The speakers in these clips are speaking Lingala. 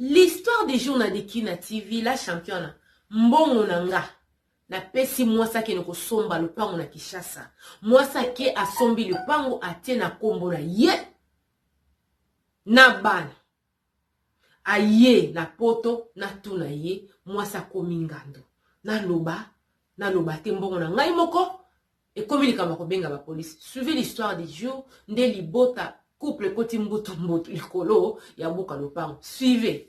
L'histoire du jour na Dikina TV, la championne, mbongo na nga. Napesi mwasi akende kosomba lopango na Kinshasa. Mwasi ake asombi lopango atie na kombo na ye na bana. Aye na poto natuna ye mwasi akomi ngando. Naloba naloba te mbongo na ngai moko Ekomi likambo ya kobenga ba police. Suivez l'histoire du jour nde libota couple ekoti mbutu mbutu likolo ya buka lopango. Suivez.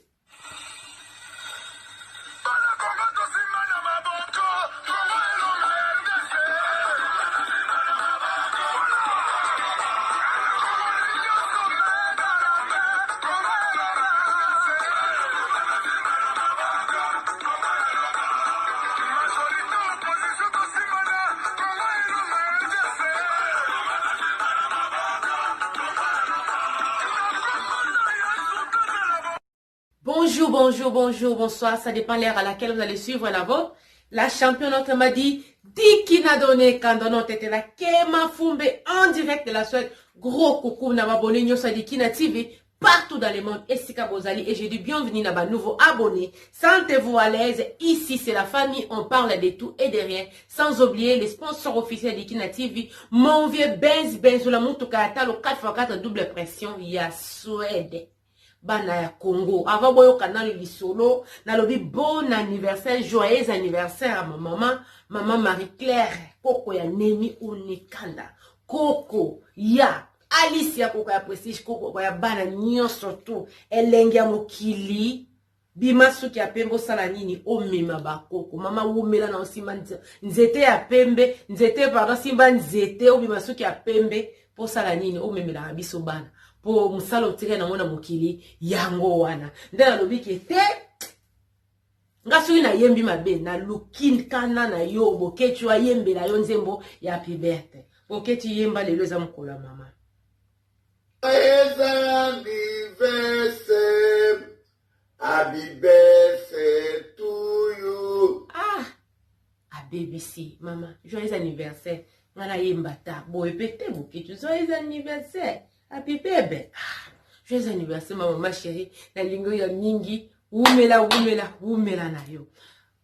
Bonjour, bonjour, bonjour, bonsoir. Ça dépend l'heure à laquelle vous allez suivre la vôtre. La championne notre m'a dit, Dikina donné Kandono Tete la Kema Fumbe en direct de la Suède. Gros coucou na abonné nyosa Dikina TV partout dans le monde esika bozali et je dis bienvenue na ba nouveaux abonnés. Sentez-vous à l'aise. Ici c'est la famille, on parle de tout et de rien. Sans oublier les sponsors officiels d'Ikina TV, mon vieux Benz Benzola Mutuka ya talo 4x4 double pression ya Suède. Bana ya Congo, avant boyoka nanu lisolo, nalobi bon anniversaire, joyeux anniversaire à ma maman, maman Marie-Claire, koko ya Nemi Onikanda, koko ya Alice ya koko ya Prestige, koko ya bana nyonso tu, elengi ya mokili. Bima suki ya pembe osala nini omema bakoko mama wumela na osimba nzete ya pembe nzete pardon simba nzete obima suki ya pembe mpo osala nini omemelaka biso bana mpo mosala otikali nango na mokili yango wana nde nalobi ke te nga soki nayembi mabe naluki nkana na yo boketshu ayembela yo nzembo ya happy birthday boketshu yemba lelo eza mokolo ya mama. Joyeux anniversaire, happy birthday to you. Ah, abebisi mama, joyeux anniversaire. Nga nayemba ta boye pe te boketshu, joyeux anniversaire, happy bebe. Ah, joyeux anniversaire ma mama chérie, nalingi yo ya mingi, wumela wumela wumela na yo.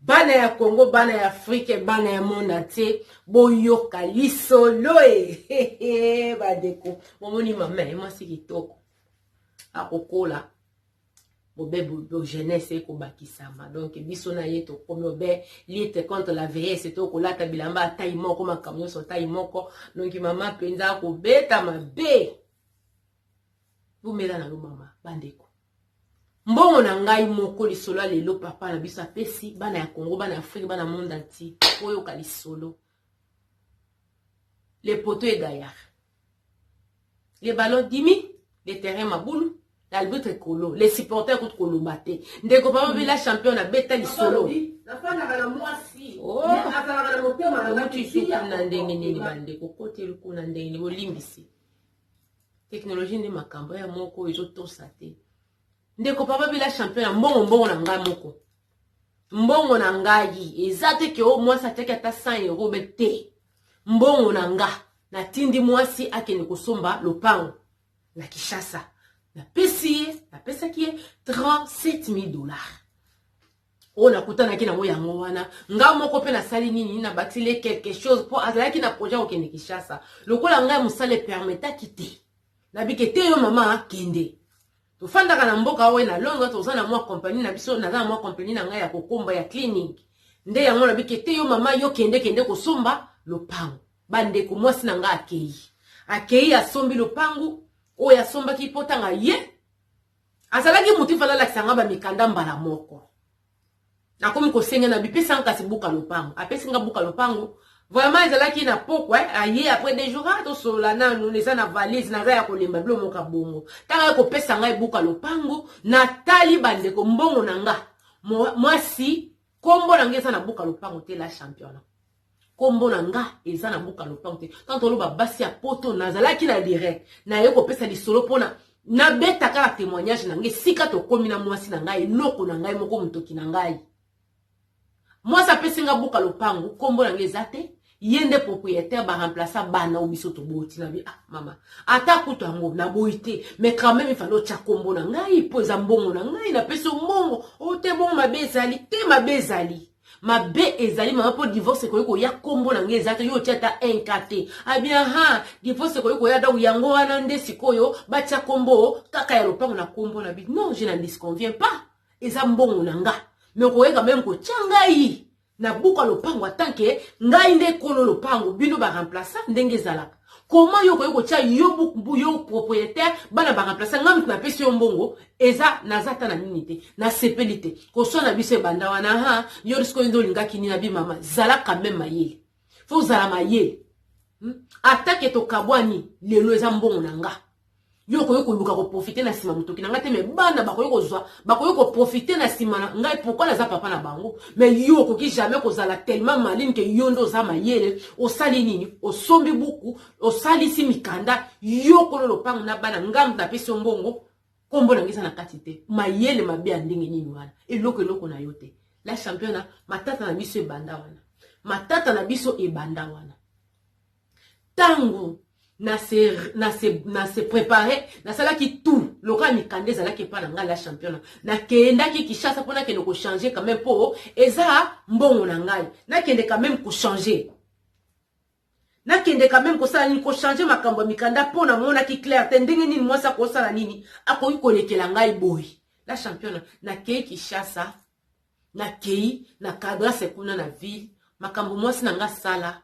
Bana ya Congo, bana ya Afrique, bana ya monde entier, boyoka lisolo e bandeko. Bomoni mama ye mwasi kitoko akokola bobe bo jeunesse ekobakisama donc biso na ye tokomi obe lutte contre la vieillesse tokolata bilamba ya taille moko makambo nyonso taille moko donc mama mpenza akobeta mabe. Bomela na yo mama bandeko. Mbongo na ngai moko lisolo ya lelo papa na biso apesi bana ya Congo, bana ya Afrique, bana monde entier. Oyoka lisolo. Le poteau est gaillard. Le ballon dimi, le terrain mabulu, l'arbitre kolo, les supporters kutu koloba te. Ndeko papa bela champion na beta lisolo. Nafandaka na mwasi. Oh. Azalaka na motema na ngai. Isuku na ndenge nini bandeko, koteli kuna ndenge nini bolimbisi. Technologie nde makambo ya moko ezotosa te. Ndeko papa bela champion ya mbongo mbongo na ngai moko. Mbongo na ngai eza te ke o mwasi atiaki ata 100 euro be te. Mbongo na nga natindi mwasi akende kosomba lopango na Kinshasa. Napesi ye, napesaki ye 37000 dollars. Oyo nakutanaki nango yango wana nga moko mpe nasali nini nabakiseli ye quelque chose mpo azalaki na projet ya kokende Kinshasa lokola ngai mosala epermetaki te nabike te yo mama kende tofandaka na mboka oyo na Londres toza na mwa compagnie na biso naza na mwa compagnie na ngai ya kokomba ya cleaning nde yango nabike te yo mama yo kende kende kosomba lopango bandeko mwasi na ngai akei akei asombi lopango oyo asombaki mpo tanga ye Azalaki mutu ifale alakisa nga ba mikanda mbala moko. Nakomi kosenga na bipesa nga kasi buka lopango. Apesi nga buka lopango. Vraiment ezalaki na pokwa eh, aye après deux jours ah, tosolola nanu eza na valise naza ya kolemba bilo moka bongo. Tanga ye kopesa ngai buka lopango, natali bandeko mbongo na nga. Mwasi kombo na nga eza na buka lopango te la championnat. Kombo na nga eza na buka lopango te. Tant toloba basi ya poto nazalaki na direct. Naye kopesa lisolo pona nabeta kaka témoignage na ngai esika tokomi na mwasi na ngai eloko na ngai moko motoki na ngai. Mwasi apesi nga buka lopango kombo na ngai eza te. Ye nde propriétaire, baremplaça bana oyo biso toboti. Na bi ah mama, ata kutu yango naboyi te, mais quand même ifale otya kombo na ngai mpo eza mbongo na ngai, napesi yo mbongo oyo te. Bongo mabe ezali te, mabe ezali, mabe ezali mama, mpo divorce ekoki koya, kombo na ngai eza te, yo otia ata un ka te. Abi aha, divorce ekoki koya, donc yango wana nde sikoyo batia kombo kaka ya lopango na kombo na bi. Non, je n'en disconviens pas, eza mbongo na nga, mais okoyeka même kotia ngai na buka lopango atanke ngai nde kolo lopango, bino baremplaçant. Ndenge ezalaka, comment yo okoki kotia yo, yo propriétaire, bana baremplaçant, ngai moto napesi yo mbongo? Eza naza ata na nini te, nasepeli te. Koswana biso ebanda wana. Ha, yo sikoyo nde olingaki nini? Abi mama, zala quand même mayele, faut ozala mayele, Atake tokabwani lelo, eza mbongo na nga. Yo okoki koluka koprofiter na nsima motoki na ngai te, mais bana bakoki kozwa, bakoki koprofiter na nsima na ngai. Pourquoi? Naza papa na bango. Mais yo okoki jamais kozala tellement maline ke yo nde oza mayele. Osali nini? Osombi buku, osalisi mikanda, yo kolo lopango na bana, ngambu napesi yo mbongo, nkombo na ngai eza na kati te. Mayele mabe ya ndenge nini wana? Eloko eloko na yo te. La championa, matata na biso ebanda wana, matata na biso ebanda wana. Ntango na se préparé, nasalaki tout lokola mikanda ezalaki epa na ngai, la championa, nakendaki Kinshasa mpo nakende kochanger quand même, mpo eza mbongo na ngai. Nakende quand même kochanger, nakende quand même kosala nini, kochanger makambo ya mikanda, mpo namonaki clair te ndenge nini mwasi akosala nini, akoki kolekela ngai boye. La championa, nakei Kinshasa, nakei na cadastre kuna na ville. Makambo mwasi na nga sala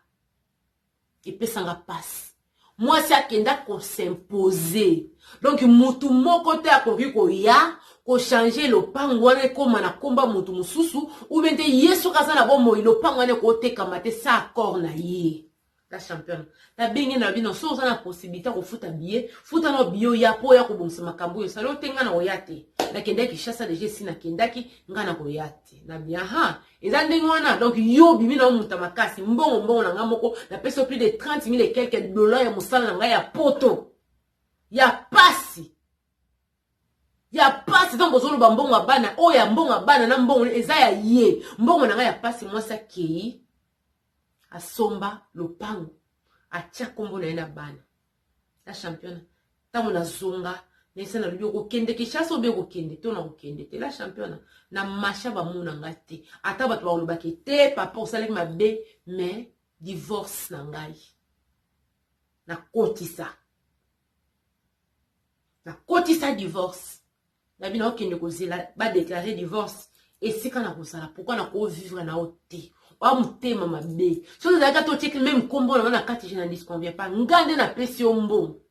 epesanga mpasi. Mwasi akenda kos'imposer, donc mutu moko te akoki koya kochanger lopango wana ekóma na komba mutu mosusu, ou bien te ye soki aza na bomoi, lopango wana ekotekama te sans accord na ye. La championne, nabengi na bino, so oza na possibilité ya kofuta billet, futa na billet oya mpo oya kobongisa makambo oyo osali. Ote ngai na koya te, nakendaki Kinshasa déjà, esi nakendaki, ngai na koya te. Na bi aha, eza ndenge wana. Donc yo obimi na yo moto ya makasi, mbongo mbongo na ngai moko, napesi yo plus de 30 000 et quelques dollars ya mosala na ngai ya poto, ya pasi, ya pasi. Donc bozoloba mbongo ya bana oyo, ya mbongo ya bana na mbongo eza ya ye, mbongo na ngai ya pasi. Mwasi akei asomba lopango, atia nkombo na ye na bana. La championa, ntango nazonga nayesa, nalobi okokende Kinshasa obe okokende to nakokende te. La championa, na masha bamona nga te, ata bato bakolobaki te papa osalaki mabe, mais divorce na ngai nakotisa, nakotisa divorce na bino. Okende kozela badéclarer divorce esika na kozala. Pourquoi nakovivre na yo te? Oya motema mabe. Soki ozalaki ata otieki même nkombo na nga na kati, je n'en disconviens pas. Nga nde napesi yo mbongo,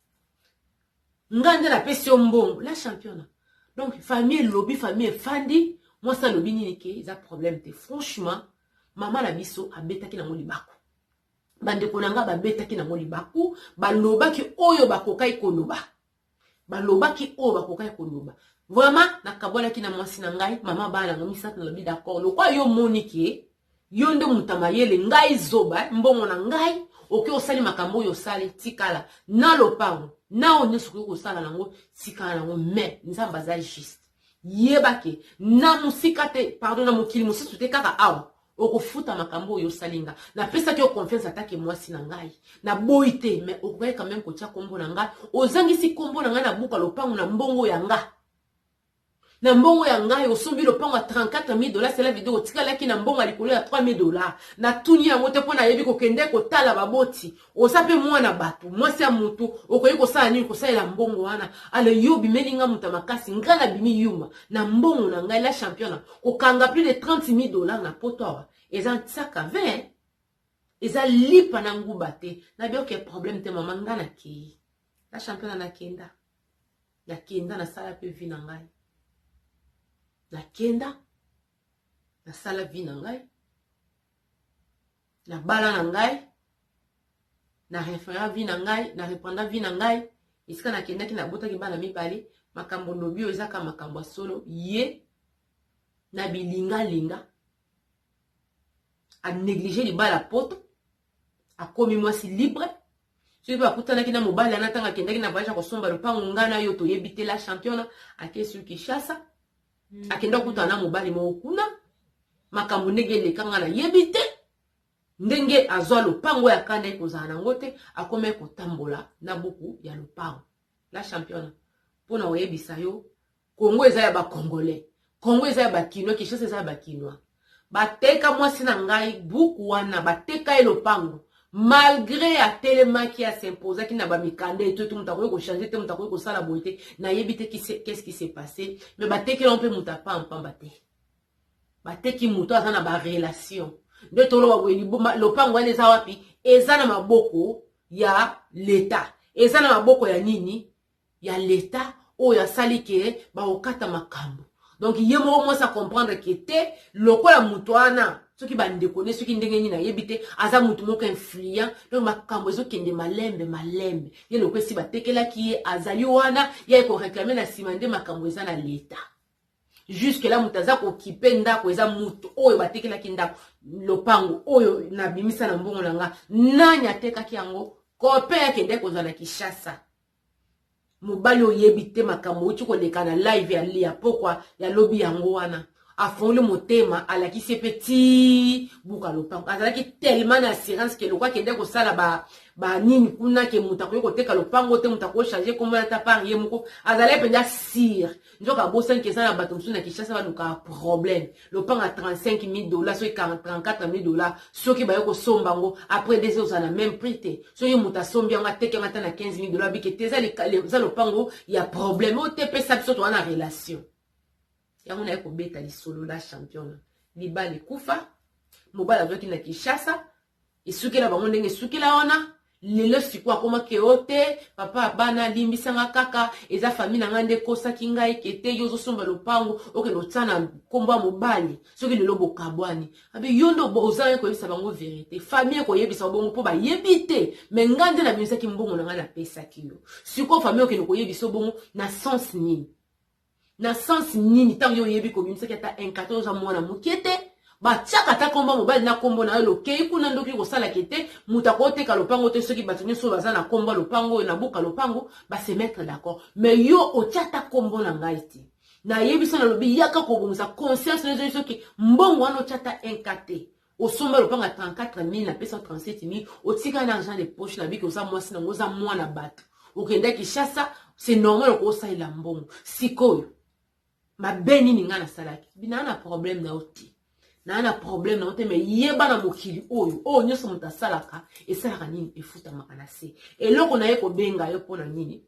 nga nde napesi yo mbongo. La championa, donc famille elobi, famille efandi, mwasi alobi nini ke eza problème te. Franchement, mama na biso abetaki nango libaku, bandeko na nga babetaki nango libaku, balobaki oyo bakokaki koloba, balobaki oyo bakokaki koloba. Vraiment, nakabwanaki na mwasi na ngai, mama bana na misato. Nalobi d'accord, lokwa yo omoni ke yo nde moto ya mayele, ngai zoba, mbongo na ngai, oke osali makambo oyo osali, tikala na lopango na oyo nyonso okoki kosala nango, tikala nango. Mais Nzambe aza juste, yeba ke na mosika te, pardon, na mokili mosusu te, kaka awa okofuta makambo oyo osali nga. Napesaki yo confiance atake mwasi na ngai, naboyi te, mais okokaki quand même kotia nkombo na ngai. Ozangisi nkombo na ngai na buka lopango na mbongo ya nga, na mbongo ya ngai osombi lopango ya 34 000 dollars. Cela veut dire otikalaki na mbongo ya likolo ya 3 000 dollars. Natuni yango te mpo nayebi kokende kotala baboti. Oza mpe mwana bato, mwasi ya motu, okoki kosala nini, kosalela mbongo wana. Alors yo obimeli nga moto ya makasi, ngai nabimi yuma na mbongo na ngai. La championa, kokanga plus de 30 000 dollars na poto awa eza ntiaka 20, eza lipa na nguba te. Nabi ok, problème te mama, ngai nakei. La championa, nakenda, nakenda, nasala mpe vie na ngai, nakenda nasala vie na ngai, nabala na ngai, na référent vie na ngai, na reprendre vie na ngai esika nakendaki, nabotaki bana mibale. Makambo lobi oyo ezaka makambo ya solo. Ye na bilingalinga anéglige libala poto, akomi mwasi libre. Soki mpe akutanaki na mobali wana ntango akendaki na voyage ya kosomba lopango, ngai na yo toyebi te. La championa, akei sur Kinshasa, akenda kokutana na mobali moko kuna. Makambo ndenge eleka, ngai nayebi te. Ndenge azwa lopango ya kanda ye kozala nango te, akomaki kotambola na buku ya lopango. La championa, mpo na koyebisa yo, Congo eza ya ba Congolais, Congo eza ya ba Kinois, Kinshasa eza ya ba Kinois. Bateka mwasi na ngai buku wana, bateka ye lopango malgré atelemaki asimpozaki na bamikanda eto moto akoki kochange te, moto akoki kosala boye te, nayebi te qu'est-ce qui s'est passé, mais batekela mpe moto apampamba te. Bateki moto aza na barelation nde toloba boye, lopango wana eza wapi? Eza na maboko ya leta. Eza na maboko ya nini? Ya leta oyo asali ke bakokata makambo. Donc ye moko mwasi acomprendre ke te, lokola moto wana soki bandeko ne soki ndenge nini nayebi te, aza motu moko influent, donc makambo ezokende malembe malembe. Ye lokola esi batekelaki ye, azali wana ye aye na nsima nde makambo eza na leta. Jusque là moto aza kokipe ndako eza moto oyo batekelaki ndako. Lopango oyo nabimisa na mbongo na nga, nani atekaki yango? Copain akende kozwa na Kinshasa. Mobali oyebi te makambo outi koleka na live ya pokwa ya lobi yango wana, afongoli motema, alakisi ye mpe ti buka lopango. Azalaki tellement na assurance ke lokwa akende kosala banini kuna ke moto akoki koteka lopango te, moto akoki changer kombo ata par ye moko. Azalaki mpenza sûr. Nzoka abosani ke eza na bato mosusu na Kinshasa balukaka problème. Lopango ya 35 000 $, soki 34 000 $, soki baye kosomba yango après des ozala na même prix te. Soki moto asombi yango, ateki yango ata na 15 000 $, bike te, eza lopango ya problème oyo te. Pesa biso toza na relation yango naye kobeta lisolo. La champion, libala ekufa, mobali azwaki na Kinshasa, esukela bango ndenge esukela wana. Lelo sikoyo akomaki yo te, papa bana alimbisanga kaka, eza famille na ngai nde ekosaki ngai ke te, yo ozosomba lopango, okende otia na nkombo ya mobali. Soki lelo bokabwani, abi yo nde ozangi koyebisa bango vérité. Famille ekoyebisa bongo mpo bayebi te, mais ngai nde nabimisaki mbongo na ngai, napesaki yo. Sikoyo famille okende koyebisa bongo na sens nini? Na sens nini ntango yo oyebi kobimisaki ata un 14 oza mwana moke te, batiaka ata nkombo mobali na nkombo na yo? Lokei kuna ndoki kosalaka te, moto akoteka lopango te soki bato nyonso oyo baza na nkombo ya lopango oyo na buka lopango base mettre d'accord, mais yo otia ata nkombo na ngai te. Nayebi so nalobi, yaka kobongisa conscience na soki mbongo wana otia ata un ka te. Osomba lopango ya 34 000, napesa 37 000, otika na argent de poche. Nabiki oza mwasi nango, oza mwana bato, okenda Kinshasa, c'est normal okosalela mbongo. Sikoyo mabe nini ngai nasalaki? Binaa na problème na yo te, naa na problème na yo te, mais yeba na mokili oyo, oyo nyonso moto asalaka esalaka nini? Efutamaka na se. Eloko na ye kobenga yo mpo na nini?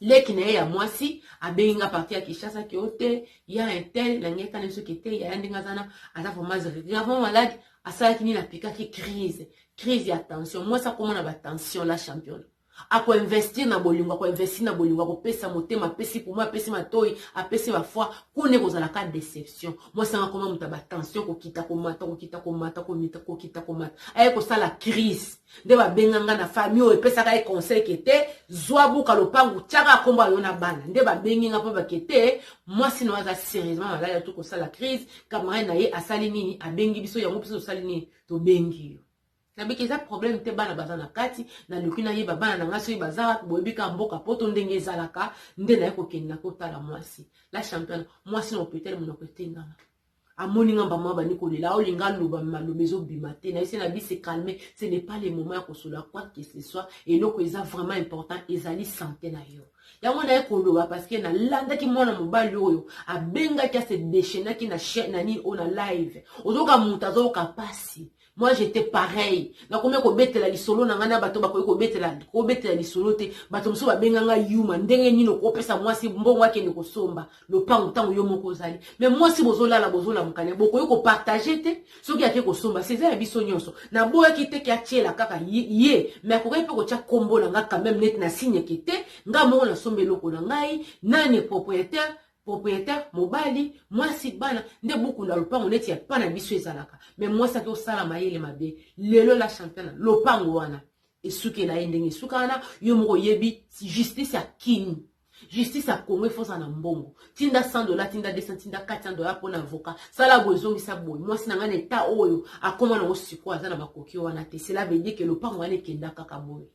Leki na ye ya mwasi abengi nga parti ya Kinshasa ke o te, ya un tel na ngai kani soki te yaya ndenge aza na aza vraiment gravement malade. Asalaki nini? Apikaki crise ya tension. Mwasi akóma na batension. La championne, akoinvestir na bolingo, akoinvestir na bolingo, akopesa motema, apesi poumon, apesi matoi, apesi bafoi, kuna ekozalaka déception. Mwasi anga akoma moto ya batension, kokita komata, kokita komata, komita kokita komata, aye kosala crise. Nde babenga nga na famille oyo epesaka ye conseil ke te, zwa buka lopangu, tiaka kombo yo na bana. Nde babengi nga mpo bake te, mwasi na aza sérieusement malade, atu kosala crise. Camarade na ye asali nini? Abengi biso. Yango biso tosali nini? Tobengi yo. Nabiki eza problème te, bana baza na kati. Naluki nayeba bana na ngai soki baza wapi. Boyebi kaka mboka poto ndenge ezalaka. Nde naye kokende na kotala mwasi. La championne, mwasi na hôpital, monoko etengama. Amoni nga mbama, bandi kolela, aolinga aloba, maloba ezobima te. Nayesi na bi se calme, ce n'est pas le moment ya kosolola quoi que ce soit. Eloko eza vraiment important ezali santé na yo. Yango naye koloba parce que nalandaki mwana mobali oyo abengaki, ase déchaînaki na chaîne na nini oyo na live. Ozoyoka moto azoyoka pasi. Moi, j'étais pareil. Nakomi kobetela lisolo na ngai na bato bakoki kobetela lisolo te. Bato mosusu babenga ngai yuma. Ndenge nini okopesa mwasi mbongo akende kosomba lopango ntango yo moko ozali? Mais mwasi bozolala, bozolamukana, bokoki kopartager te? Soki ake kosomba, seza ya biso nyonso. Naboyaki te ke atiela kaka ye, mais akokaki mpe kotya kombo na ngai quand même, neti na signeke te, ngai moko nasomba eloko na ngai. Nani propriétaire? Propriétaire mobali, mwasi, bana. Nde buku na lopango neti ya pa na biso ezalaka. Mais mwasi ake osala mayele mabe. Lelo, la championne, lopango wana esukela ye ndenge esuka wana. Yo moko oyebi justice ya kini, justice ya Congo, efoza na mbongo. Tinda 100 $, tinda 200, tinda 400 $ mpona avocat. Sala boye, ezongisa boye. Mwasi na ngai na eta oyo akóma nango sikoyo, aza na makoki wana te. Cela veut dire ke lopango wana ekenda kaka boye.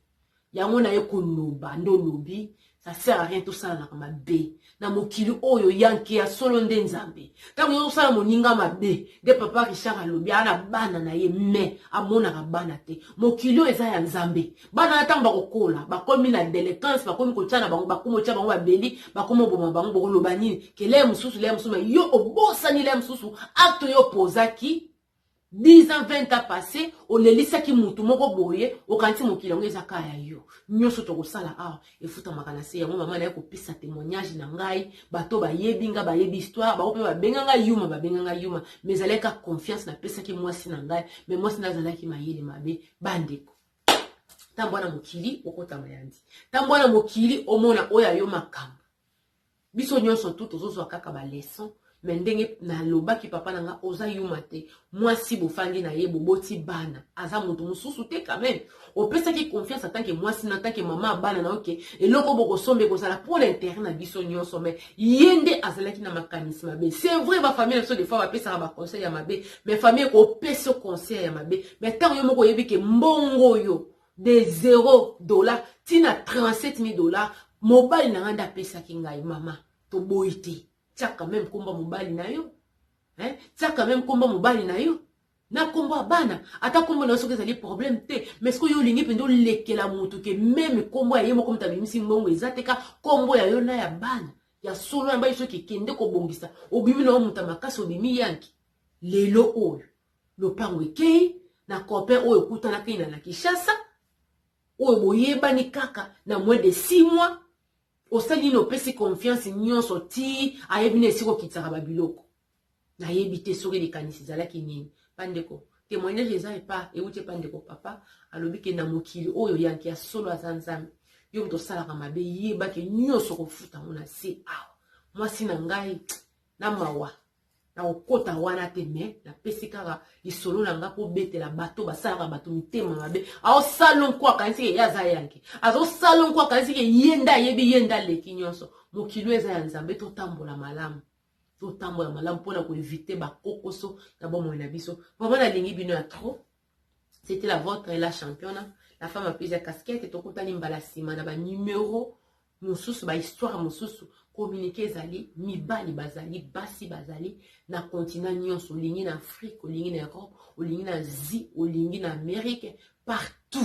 Yango naye koloba nde olobi. Ça sert à rien tosalanaka mabe na mokili oyo. Yanke ya solo nde Nzambe. Ntango yo osala moninga mabe nde papa Richard alobi aa na bana na ye, mais amonaka bana te. Mokili oyo eza ya Nzambe. Bana na ntango bakokola, bakomi na délinquance, bakomi kotia na bango, bakomi kotia bango babeli, bakomi oboma bango, bokoloba nini? Ke leye mosusu, leye mosusu, mais yo obosani leye mosusu acte oyo opozaki 10 ans, 20 ans passé, olelisaki mutu moko boye. Okanisi mokili yango eza kaka ya yo. Nyonso tokosala awa efutamaka na se. Yango mama naye kopesa témoignage na ngai. Bato bayebi nga, bayebi histoire. Bango mpe babenga ngai yuma, babenga ngai yuma, mais ezalaki ka confiance napesaki mwasi na ngai, mais mwasi na azalaki mayele mabe. Bandeko, ntango wana mokili okotama yandi, ntango wana mokili omona oyo ayo makambo. Biso nyonso tu tozozwa kaka baleçon. Mais ndenge nalobaki, papa na nga, oza yuma te. Mwasi bofandi na ye, boboti bana, aza moto mosusu te. Quand même opesaki confiance en tant que mwasi na tant que mama ya bana na oke eloko bokosomba ekozala mpo na intérêt na biso nyonso, mais ye nde azalaki na makanisi mabe. C'est vrai, bafamille na biso des fois bapesaka baconseil ya mabe, mais famille ekopesa conseil ya mabe, mais ntango yo moko oyebi ke mbongo oyo de 0 $ ntina 37 000 $, mobali na ngai nde apesaki ngai, mama, toboyi te. Tia quand même komba mobali na yo, hein? Tia quand même komba mobali na yo na nkombo ya bana, ata nkombo na yo soki ezali problème te. Mais soki oyo olingi mpenza olekela motu ke même nkombo ya ye moko moto abimisi mbongo eza te, ka nkombo ya yo na ya bana ya solo ya mbai, soki ekende kobongisa, obimi na yo moto ya makasi, obimi yanki. Lelo oyo lopango ekei na copain oyo okutanaki na Kinshasa, oyo boyebani kaka na moins de 6 mois. Osali nini? Opesi confiance nyonso ti ayebi na esika okitisaka babiloko. Nayebi te soki likanisi ezalaki nini. Bandeko, témoignage eza epa euti epa ndeko papa alobi ke na mokili oyo yanke ya solo aza Nzambe. Yo moto osalaka mabe, yebake nyonso kofuta ngo na se awa. Mwasi na ngai na mawa, nakokota wana te, mais napesi kaka lisolo na nga mpo betela bato basalaka bato mitema mabe. Aosala nko akanisi ke ye aza yanke, azosala nko akanisi ke ye nde ayebi, ye nde aleki nyonso. Mokili eza ya Nzambe. Totambola malamu, totambola malamu mpona koéviter bakokoso na bomoi na biso. Vraiment nalingi bino ya trop. C'était la vôtre, la championne, la femme à plusieurs casquettes. Tokutani mbala nsima na banumero mosusu, bahistoire mosusu. Communiqué ezali, mibali bazali, basi bazali na continent nyonso. Olingi na Afrique, olingi na Europe, olingi na Asie, olingi na Amérique, partout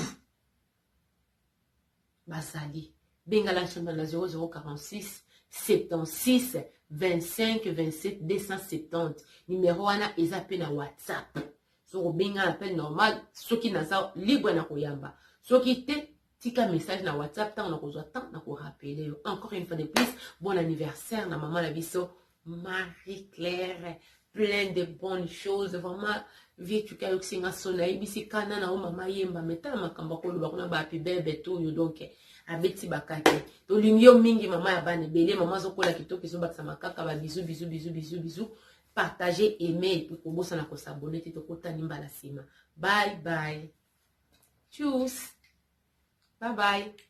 bazali. Benga la chambre na 0046 76 25 27 270. Numero wana eza mpe na WhatsApp. Soki obenga na appel normal, soki naza libre na koyamba, soki te, tika message na WhatsApp. Ntango nakozwa temps, na korappeler yo. Encore une fois de plus, bon anniversaire na mama na biso Marie Claire, plein de bonnes choses. Vraiment, vie tuki ayokisi nga soni. Nayebisi kana na yo mama yemba, mais tala makambo akoloba kuna, bahappy birthday to oyo. Donc abeti bakaki, tolingi yo mingi, mama ya bana ebele. Mama azokola kitoko, ezobakisa makaka. Babisous, bisous, bisous, bisous, bisous. Partager, aimer et puis kobosana kos'abonner te. Tokotani mbala nsima. Bye bye, tchuss, bye bye.